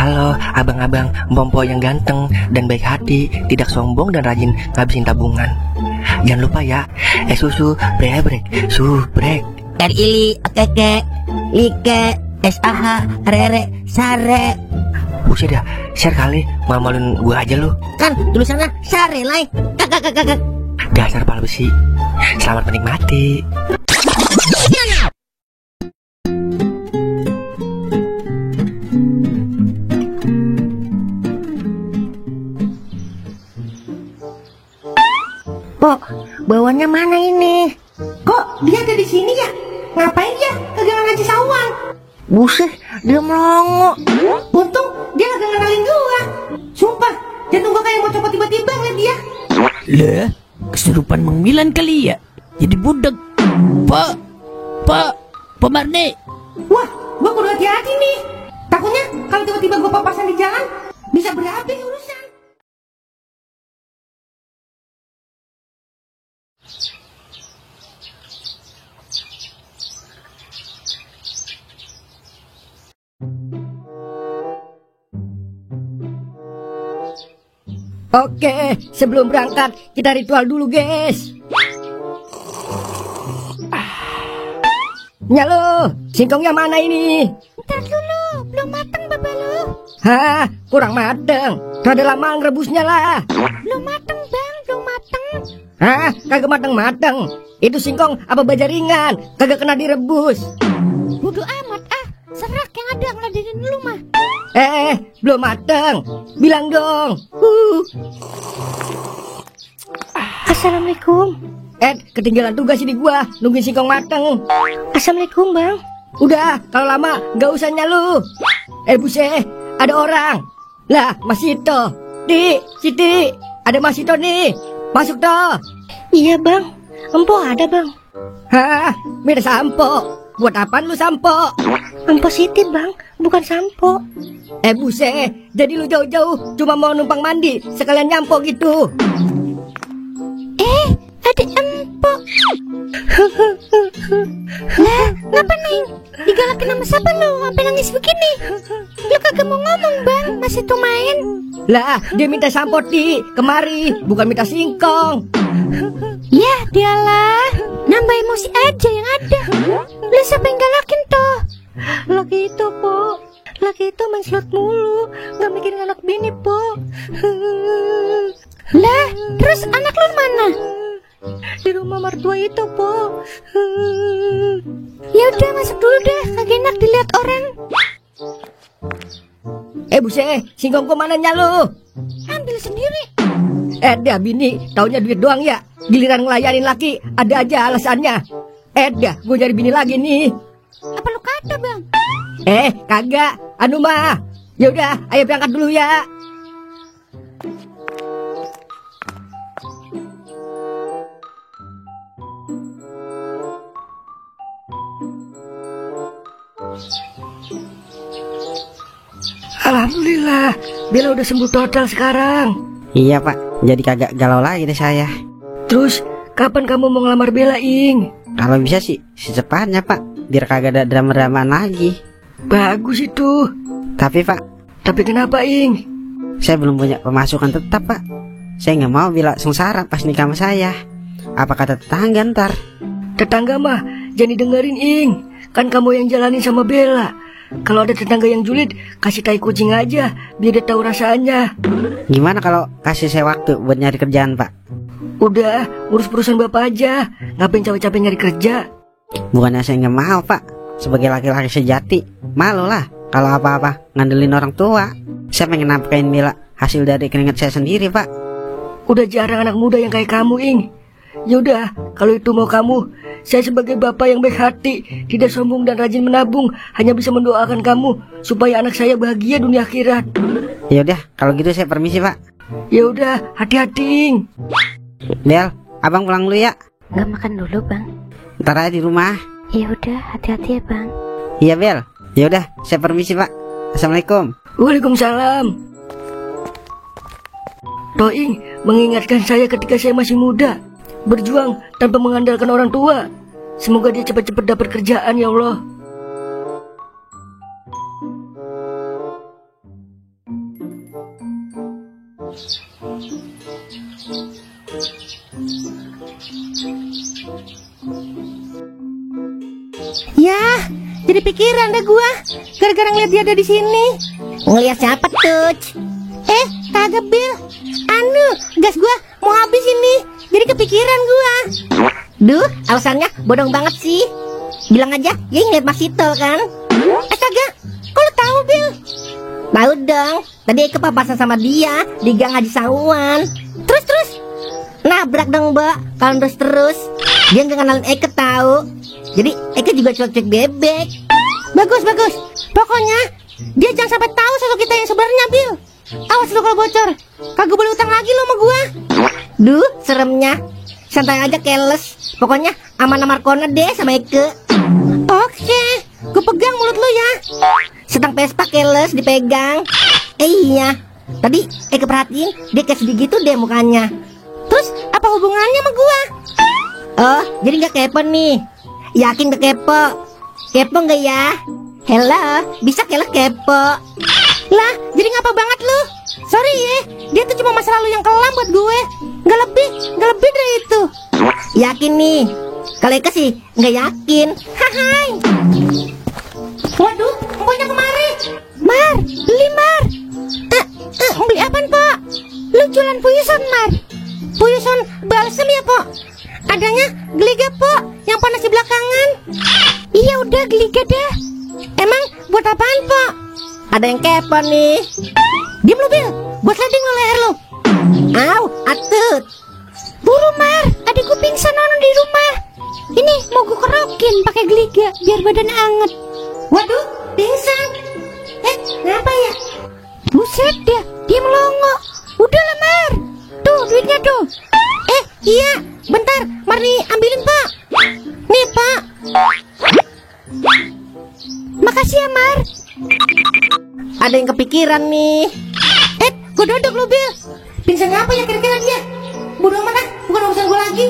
Halo abang-abang Mpompo yang ganteng dan baik hati, tidak sombong dan rajin ngabisin tabungan. Jangan lupa ya, susu brebrek, subrek. RILI, okeke, like, SAH, rere, sare. Buset dah, share kali, malu-maluin gua aja lu. Kan tulisannya sare, lai. Kakak. Dasar pala besi. Selamat menikmati. Pok, bawanya mana ini? Kok dia ada di sini ya? Ngapain ya? Kagak ngaji sawang. Buset, dia melongo. Untung dia kagak ngenalin gua. Sumpah, jantung gua kayak mau copot tiba-tiba ngeliat dia. Lah, kesurupan Mang Milan kali ya. Jadi budak. Pak Marne. Wah, gua kudu hati-hati nih. Takutnya kalau tiba-tiba gua papasan di jalan, bisa berabe urusan. Oke, sebelum berangkat kita ritual dulu, guys. Nyalo, singkongnya mana ini? Ntar dulu, belum mateng baba lu. Hah, kurang mateng. Rada lama ngerebusnya lah. Belum mateng bang, belum mateng. Hah, kagak mateng-mateng. Itu singkong apa baja ringan, kagak kena direbus. Bodo amat serak yang ada ngeladenin lu mah. Belum mateng. Bilang dong. Assalamualaikum. Ketinggalan tugas ini gua, nungguin singkong mateng. Assalamualaikum bang. Udah, kalau lama gak usah nyalu. Buset, ada orang. Lah, Mas Ito. Siti, ada Mas Ito nih. Masuk toh. Iya bang, empo ada bang. Hah, minta sampo. Buat apaan lu sampo? Empo Siti bang, bukan sampo. Buset, jadi lu jauh-jauh cuma mau numpang mandi, sekalian nyampo gitu. Adik empo. Lah, ngapa Neng? Digalakin sama siapa lu? Sampai nangis begini? Lu kagak mau ngomong bang, masih tuh main. Lah, dia minta sampo kemari, bukan minta singkong. Ya, dialah. Nambah emosi aja yang ada. Lu siapa yang galakin toh? Lagi itu, Po. Lagi itu main slot mulu, gak mikirin anak bini, Po. Lah, terus anak lu mana? Di rumah mertua itu, Po. Ya udah masuk dulu deh, kagak enak dilihat orang. Buset, singkongku mana lu? Ambil sendiri. Dah bini, taunya duit doang ya. Giliran ngelayanin laki, ada aja alasannya. Dah, gue nyari bini lagi nih. Apa lu kata bang? Kagak, anu mah. Yaudah, ayo berangkat dulu ya. Alhamdulillah, Bella udah sembuh total sekarang. Iya pak, jadi kagak galau lagi deh saya. Terus, kapan kamu mau ngelamar Bella, Ing? Kalau bisa sih, secepatnya pak, biar kagak ada drama-dramaan lagi. Bagus itu. Tapi pak, Tapi kenapa, Ing? saya belum punya pemasukan tetap pak. Saya nggak mau Bella sengsara pas nikah sama saya. Apa kata tetangga ntar? Tetangga mah, jangan dengerin, Ing. Kan kamu yang jalanin sama Bella. Kalau ada tetangga yang julid, kasih tai kucing aja, biar dia tahu rasanya. Gimana kalau kasih saya waktu buat nyari kerjaan pak? Udah, urus perusahaan bapak aja. Ngapain capek-capek nyari kerja? Bukannya saya nggak mau pak. Sebagai laki-laki sejati, malu lah kalau apa-apa ngandelin orang tua. Saya pengen nafkain Bella hasil dari keringat saya sendiri pak. Udah jarang anak muda yang kayak kamu, Ing. Yaudah, kalau itu mau kamu, saya sebagai bapak yang baik hati, tidak sombong dan rajin menabung, hanya bisa mendoakan kamu supaya anak saya bahagia dunia akhirat. Yaudah, kalau gitu saya permisi pak. Yaudah, hati-hati, Ing. Bel, abang pulang dulu ya. Gak makan dulu bang. Ntar aja di rumah. Ya udah, hati-hati ya bang. Iya Bel. Yaudah, saya permisi pak. Assalamualaikum. Waalaikumsalam. Toing mengingatkan saya ketika saya masih muda, berjuang tanpa mengandalkan orang tua. Semoga dia cepat-cepat dapat kerjaan ya Allah. kepikiran deh gua. Gara-gara ngeliat dia ada di sini. Ngeliat siapa tuh? Kagak Bil. Gas gua mau habis ini. Jadi kepikiran gua. Duh, alasannya bodong banget sih. Bilang aja, ya ngeliat Mas Itol kan. Kagak. Kok lu tahu Bil? Tahu dong. Tadi Eke papasan sama dia di Gang Haji Sawan. Terus nabrak dong Mbak. Kalau terus dia nggak kenalin Eke tahu. Jadi Eke juga cuek-cuek bebek. Bagus. Pokoknya dia jangan sampai tahu sosok kita yang sebenarnya Bil. Awas lu kalau bocor. Kagak boleh utang lagi lo sama gua. Duh, seremnya. Santai aja keles. Pokoknya aman-aman corner deh sama Eke. Oke, gue pegang mulut lu ya. Sedang Vespa keles dipegang. Iya. Tadi Eke perhatiin dia kayak sedih gitu deh mukanya. Terus apa hubungannya sama gua? Oh, jadi gak kepo nih. Yakin gak kepo? Kepo gak ya? Hello, bisa kepo. Lah, jadi ngapa banget lu? Sorry ya, dia tuh cuma masa lalu yang kelam buat gue. Gak lebih dari itu. Yakin nih? Kalau Eke sih gak yakin. Hai. Waduh, pokoknya kemari. Mar, beli Mar. Beli apaan Pak? Lu jualan puyusan Mar? Puyusan balsam ya Pak? Adanya geliga Pak, yang panas di belakangan. Iya udah geliga dah. Emang buat apaan Pak? Ada yang kepo nih. Diam lu Bil, buat landing lu leher lu. Au, atut. Buru Mar, adikku pingsan orang di rumah. Ini mau gue kerokin pakai geliga biar badan anget. Waduh, pingsan. Ngapa ya? Buset dah, dia melongo. Udah lah Mar. Tuh duitnya tuh. Iya, bentar, Marni ambilin Pak. Nih Pak. Makasih ya Mar. Ada yang kepikiran nih. Gue dodok lu Bil. Pingsan apa ya kira-kira dia? Bodoh amat ah, bukan urusan gue lagi.